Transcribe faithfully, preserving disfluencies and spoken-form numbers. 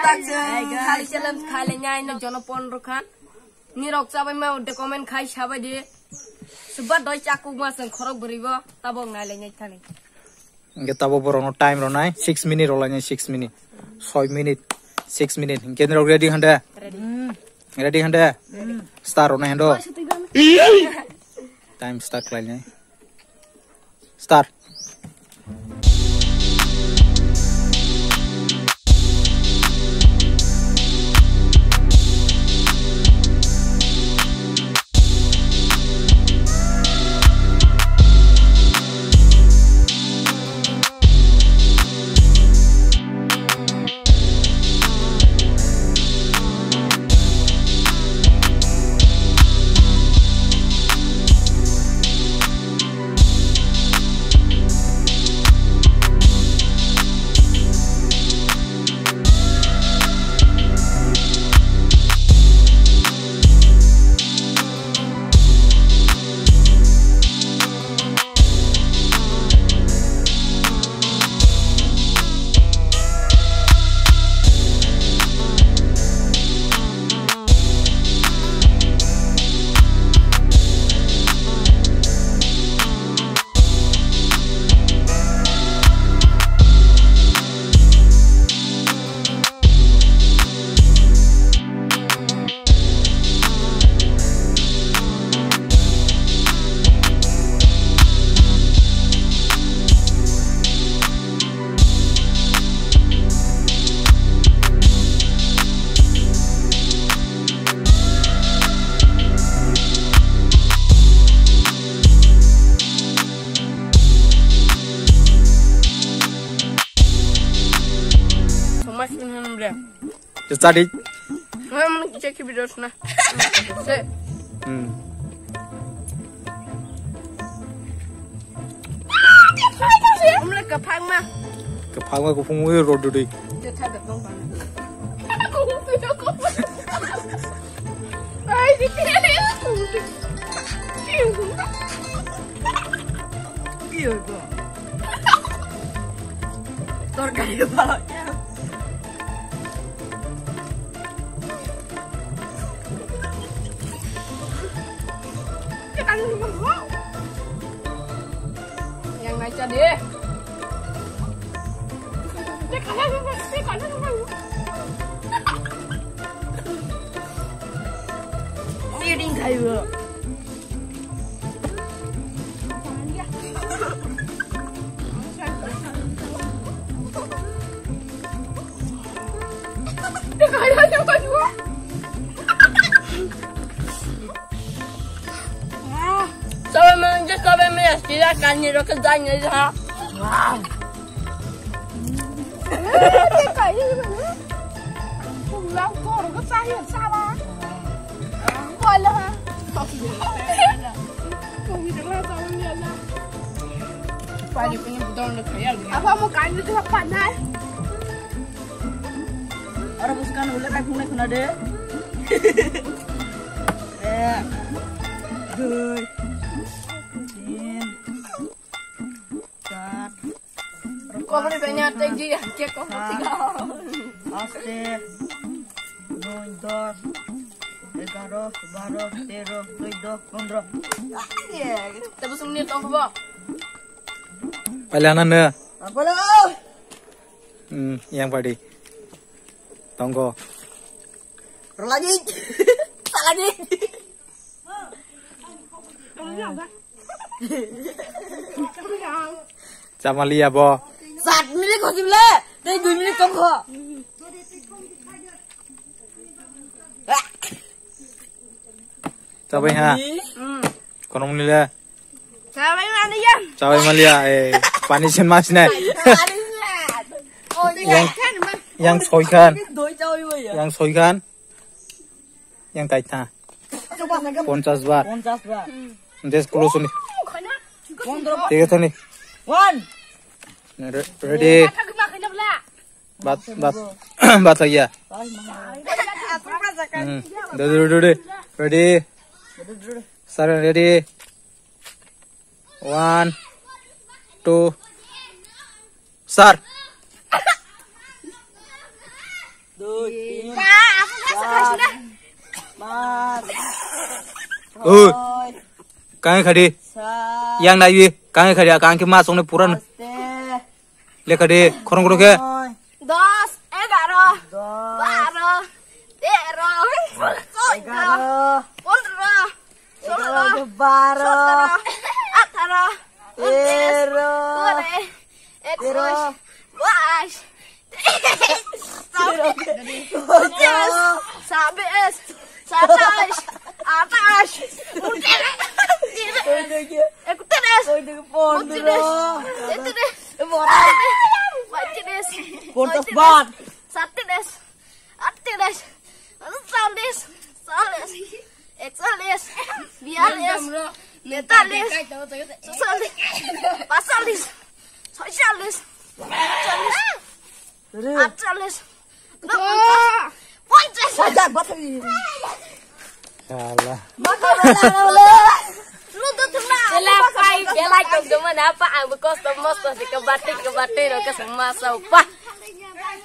Khali challenge khai le nyai no jono pondro khan. Ni rok chabai ma de comment khai sabai di. Suba doi chakuk ma sen khorok bwrwi bo tabok nai le nyai thani. Hingke tabok borok no time rok nai six minute rok lai nai six minute. Soi minute, six minute. Hingke ni rok ready hande? Ready. Ready hande? Ready. Start rok nai hando. Time start lai nai. Start. Thomas Minhan. Chadi. Mana mana kisa ki video suna. Se. Hmm. Umle kaphang ma. Kaphang ma kuphung wi road dudui. Ai di. Tor kaya ba. Yang naik jadi. Ini kayu. Sabai mano je sabai maya sila kani roke jai ngai ha. Wow. Pulang kor ko sahi sala. Wala ha. Kumi dala sabai maya na. Pani punya budon le khayal. Apa mau kani tu apa nai? Oro bwskango hwnle kaiphungnai khwna de. Ek, dui, tin, char, koboni benya tei ji hake koboni. Aste, noi, dos, egaro, baro, tero, soido, pondro. Tebo sungni tongkho bo. Pailana ne. Apa lo? Hmm, yang padi. Tonggo. Rolagi. Salagi. Chamalia bo. Sat minute kho kibla. Tei dui minute tongkho. Chabai ha. Hmm. Kono muni le. Chabai mani ya. Chabai mali ya, eh, pani sen mas nai. Yang, yang soi khan. Doi chabai mani ya. Yang soi khan. Yang kaitha. Ponchas bar. Ponchas bar. Des kulo suni. Pondro bar. Tiga thani. One. Re-, ready. Bat, bat, bat lagi ya. Hmm. Ready, ready, ready. Ready. Sir, ready. One, two, sir. Dui, tin, char, panch, Oi, choi, kang khadi. Sat, yang naiwi, kang khadi, kang ki ma song ne puran. Aste, Le khadi, khorong khorong khe. Noi, Dos, egaro, dos, baro, tero, soddo, egaro, pondro, egaro, solo, baro, sotoro, atharo, untis, tero, kuri, tero, ekush, bais, tero, pochis, sabbis, satais, atais, untis, ektis, pondro, ektis, pondro, bad, sattis, attis, challis, ekchallis, biyallis, tetallis, chutsallis, pachchallis, soichallis, satchallis, atchallis, ponchas. Sala. Belai pai, belai tongtongmani apa, angbo kosto mosto se kebati kebati rok keseng masa upa.